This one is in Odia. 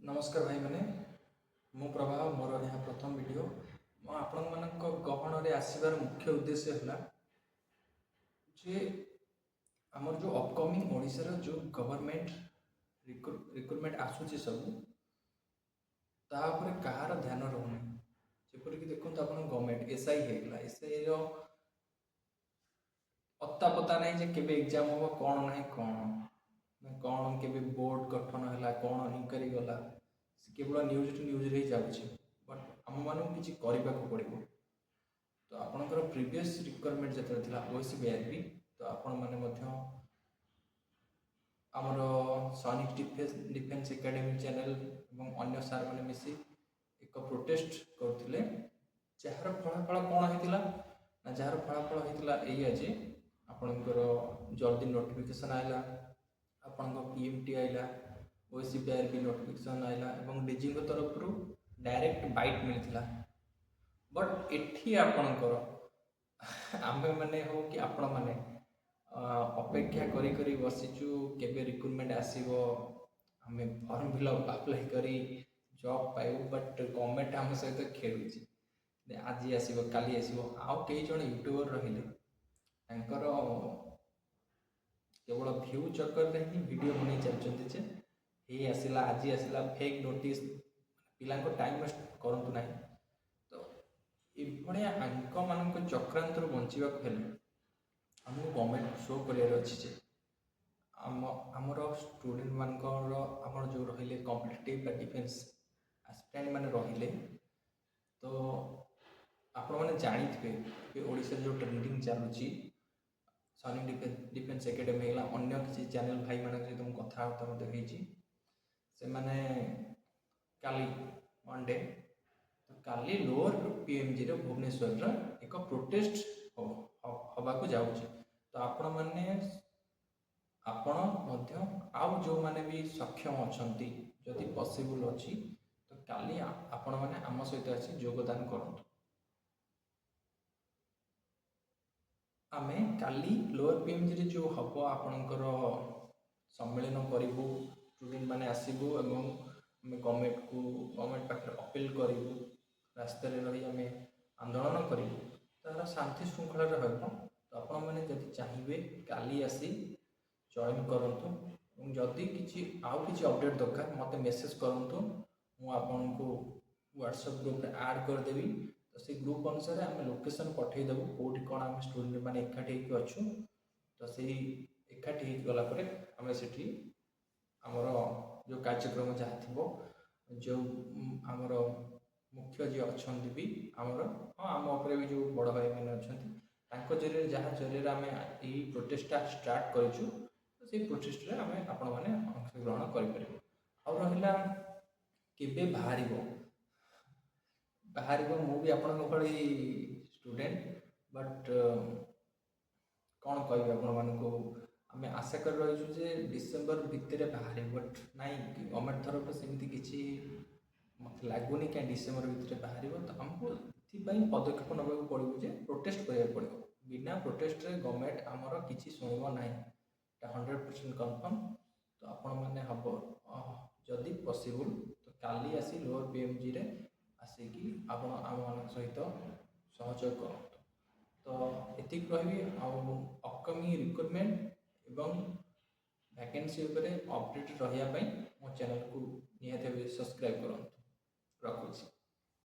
ନମସ୍କାର ଭାଇମାନେ, ମୁଁ ପ୍ରଭାବ। ମୋର ଏହା ପ୍ରଥମ ଭିଡ଼ିଓ। ମୁଁ ଆପଣମାନଙ୍କ ଗହଣରେ ଆସିବାର ମୁଖ୍ୟ ଉଦ୍ଦେଶ୍ୟ ହେଲା ଯେ ଆମର ଯେଉଁ ଅପକମିଂ ଓଡ଼ିଶାର ଯେଉଁ ଗଭର୍ଣ୍ଣମେଣ୍ଟ ରିକ୍ରୁଟମେଣ୍ଟ ଆସୁଛି ସବୁ, ତା ଉପରେ କାହାର ଧ୍ୟାନ ରହୁନି। ଯେପରିକି ଦେଖନ୍ତୁ ଆପଣ, ଗଭର୍ଣ୍ଣମେଣ୍ଟ ଏସ୍ଆଇ ହେଇଗଲା। ଏସ୍ଆଇର ଅତା ପତା ନାହିଁ ଯେ କେବେ ଏକ୍ଜାମ୍ ହେବ, କ'ଣ ନାହିଁ, କ'ଣ ନା କ'ଣ, କେବେ ବୋର୍ଡ଼ ଗଠନ ହେଲା, କ'ଣ ଇନକ୍ୱାରି ଗଲା। ସେ କେବଳ ନ୍ୟୁଜ୍ ଟୁ ନ୍ୟୁଜ୍ରେ ହିଁ ଯାଉଛି। ବଟ୍ ଆମମାନଙ୍କୁ କିଛି କରିବାକୁ ପଡ଼ିବ। ତ ଆପଣଙ୍କର ପ୍ରିଭିୟସ୍ ରିକ୍ୱାରମେଣ୍ଟ ଯେତେବେଳେ ଥିଲା ଓଏସଏସବି ଆର୍ଆର୍ବି, ତ ଆପଣମାନେ ମଧ୍ୟ ଆମର ସୈନିକ ଡିଫେନ୍ସ ଏକାଡେମୀ ଚ୍ୟାନେଲ୍ ଏବଂ ଅନ୍ୟ ସାର୍ମାନେ ମିଶି ଏକ ପ୍ରୋଟେଷ୍ଟ କରୁଥିଲେ, ଯାହାର ଫଳାଫଳ କ'ଣ ହେଇଥିଲା ନା, ଯାହାର ଫଳାଫଳ ହେଇଥିଲା ଏଇଆ ଯେ ଆପଣଙ୍କର ଜଲ୍ଦି ନୋଟିଫିକେସନ୍ ଆଇଲା, ଆପଣଙ୍କ ପିଏମ୍ଟି ଆଇଲା, ଓଏସଏସବି ଆର୍ଆର୍ବି ନୋଟିଫିକେସନ୍ ଆଇଲା ଏବଂ ଡିଜିଙ୍କ ତରଫରୁ ଡାଇରେକ୍ଟ ବାଇଟ୍ ମିଳିଥିଲା। ବଟ୍ ଏଠି ଆପଣଙ୍କର ଆମେମାନେ ହଉ କି ଆପଣମାନେ ଅପେକ୍ଷା କରି କରି ବସିଛୁ, କେବେ ରିକ୍ରୁଟମେଣ୍ଟ ଆସିବ, ଆମେ ଫର୍ମ ଫିଲ୍ଅପ୍ ଆପ୍ଲାଏ କରି ଜବ୍ ପାଇବୁ। ବଟ୍ ଗଭର୍ଣ୍ଣମେଣ୍ଟ ଆମ ସହିତ ଖେଳୁଛି, ଆଜି ଆସିବ, କାଲି ଆସିବ। ଆଉ କେଇ ଜଣ ୟୁଟ୍ୟୁବର ରହିଲେ, ତାଙ୍କର କେବଳ ଭ୍ୟୁ ଚକ୍କରରେ ହିଁ ଭିଡ଼ିଓ ବନେଇ ଚାଲିଛନ୍ତି ଯେ ହେଇ ଆସିଲା, ଆଜି ଆସିଲା, ଫେକ୍ ନୋଟିସ୍। ପିଲାଙ୍କ ଟାଇମ୍ ୱେଷ୍ଟ କରନ୍ତୁ ନାହିଁ। ତ ଏଭଳିଆ ଆଙ୍କମାନଙ୍କ ଚକ୍ରାନ୍ତରୁ ବଞ୍ଚିବାକୁ ହେଲେ ଆମକୁ ଗଭର୍ଣ୍ଣମେଣ୍ଟ ଶୋ କରିବାର ଅଛି ଯେ ଆମର ଷ୍ଟୁଡେଣ୍ଟମାନଙ୍କର, ଆମର ଯେଉଁ ରହିଲେ କମ୍ପିଟେଟିଭ୍ ବା ଡିଫେନ୍ସ ଆସ୍ପିରାଣ୍ଟ ମାନେ ରହିଲେ, ତ ଆପଣମାନେ ଜାଣିଥିବେ କି ଓଡ଼ିଶାରେ ଯେଉଁ ଟ୍ରେଣ୍ଡିଂ ଚାଲୁଛି, ସୈନିକ ଡିଫେନ୍ସ ଏକାଡେମୀ ହେଇଗଲା, ଅନ୍ୟ କିଛି ଚ୍ୟାନେଲ୍ ଭାଇମାନଙ୍କ ସହିତ ମୁଁ କଥାବାର୍ତ୍ତା ମଧ୍ୟ ହେଇଛି। ସେମାନେ କାଲି ମଣ୍ଡେ, ତ କାଲି ଲୋଅର ପିଏମ୍ଜିର ଭୁବନେଶ୍ୱରର ଏକ ପ୍ରୋଟେଷ୍ଟ ହେବାକୁ ଯାଉଛି। ତ ଆପଣମାନେ, ଆପଣ ମଧ୍ୟ ଆଉ ଯେଉଁମାନେ ବି ସକ୍ଷମ ଅଛନ୍ତି, ଯଦି ପସିବୁଲ୍ ଅଛି, ତ କାଲି ଆପଣମାନେ ଆମ ସହିତ ଆସି ଯୋଗଦାନ କରନ୍ତୁ। ଆମେ କାଲି ଲୋଅର ପିଏମ୍ଜିରେ ଯେଉଁ ହେବ ଆପଣଙ୍କର ସମ୍ମିଳନ କରିବୁ, ଷ୍ଟୁଡେଣ୍ଟ ମାନେ ଆସିବୁ ଏବଂ ଆମେ ଗଭର୍ଣ୍ଣମେଣ୍ଟ ପାଖରେ ଅପିଲ୍ କରିବୁ। ରାସ୍ତାରେ ରହି ଆମେ ଆନ୍ଦୋଳନ କରିବୁ। ତାହାର ଶାନ୍ତି ଶୃଙ୍ଖଳାରେ ହେବ। ତ ଆପଣମାନେ ଯଦି ଚାହିଁବେ, କାଲି ଆସି ଜଏନ୍ କରନ୍ତୁ ଏବଂ ଯଦି କିଛି ଆଉ କିଛି ଅପଡ଼େଟ୍ ଦରକାର, ମୋତେ ମେସେଜ୍ କରନ୍ତୁ। ମୁଁ ଆପଣଙ୍କୁ ହ୍ୱାଟ୍ସଆପ୍ ଗ୍ରୁପ୍ରେ ଆଡ଼୍ କରିଦେବି। ତ ସେଇ ଗ୍ରୁପ୍ ଅନୁସାରେ ଆମେ ଲୋକେସନ୍ ପଠାଇଦେବୁ, କେଉଁଠି କ'ଣ ଆମେ ଷ୍ଟୁଡେଣ୍ଟ ମାନେ ଏକାଠି ହେଇକି ଅଛୁ। ତ ସେଇ ଏକାଠି ହେଇକି ଗଲା ପରେ ଆମେ ସେଠି ଆମର ଯେଉଁ କାର୍ଯ୍ୟକ୍ରମ ଯାହା ଥିବ, ଯେଉଁ ଆମର ମୁଖ୍ୟ ଯିଏ ଅଛନ୍ତି ବି ଆମର, ହଁ, ଆମ ଉପରେ ବି ଯେଉଁ ବଡ଼ ଭାଇମାନେ ଅଛନ୍ତି, ତାଙ୍କ ଜରିଆରେ, ଯାହା ଜରିଆରେ ଆମେ ଏଇ ପ୍ରୋଟେଷ୍ଟଟା ଷ୍ଟାର୍ଟ କରିଛୁ, ତ ସେଇ ପ୍ରୋଟେଷ୍ଟରେ ଆମେ ଆପଣମାନେ ଅଂଶଗ୍ରହଣ କରିପାରିବେ। ଆଉ ରହିଲା କେବେ ବାହାରିବ, ବାହାରିବ, ମୁଁ ବି ଆପଣଙ୍କ ଭଳି ଷ୍ଟୁଡେଣ୍ଟ। ବଟ୍ କ'ଣ କହିବି ଆପଣମାନଙ୍କୁ, ଆମେ ଆଶା କରି ରହିଛୁ ଯେ ଡିସେମ୍ବର ଭିତରେ ବାହାରିବ। ବଟ୍ ନାଇଁ, ଗଭର୍ଣ୍ଣମେଣ୍ଟ ତରଫରୁ ସେମିତି କିଛି ମୋତେ ଲାଗୁନି କାହିଁ ଡିସେମ୍ବର ଭିତରେ ବାହାରିବ। ତ ଆମକୁ ଏଥିପାଇଁ ପଦକ୍ଷେପ ନେବାକୁ ପଡ଼ିବ ଯେ ପ୍ରୋଟେଷ୍ଟ କରିବାକୁ ପଡ଼ିବ। ବିନା ପ୍ରୋଟେଷ୍ଟରେ ଗଭର୍ଣ୍ଣମେଣ୍ଟ ଆମର କିଛି ଶୁଣିବ ନାହିଁ, ଏଇଟା 100% କନଫର୍ମ। ତ ଆପଣମାନେ ହେବ ଯଦି ପସିବୁଲ୍, ତ କାଲି ଆସି ଲୋଅର ପିଏମ୍ଜିରେ ଆସିକି ଆପଣ ଆମମାନଙ୍କ ସହିତ ସହଯୋଗ କରନ୍ତୁ। ତ ଏତିକି କହିବି। ଆଉ ଅପକମିଂ ରିକ୍ରୁଟମେଣ୍ଟ ଏବଂ ଭ୍ୟାକେନ୍ସି ଉପରେ ଅପଡ଼େଟ୍ ରହିବା ପାଇଁ ମୋ ଚ୍ୟାନେଲକୁ ନିହାତି ଭାବେ ସବସ୍କ୍ରାଇବ୍ କରନ୍ତୁ।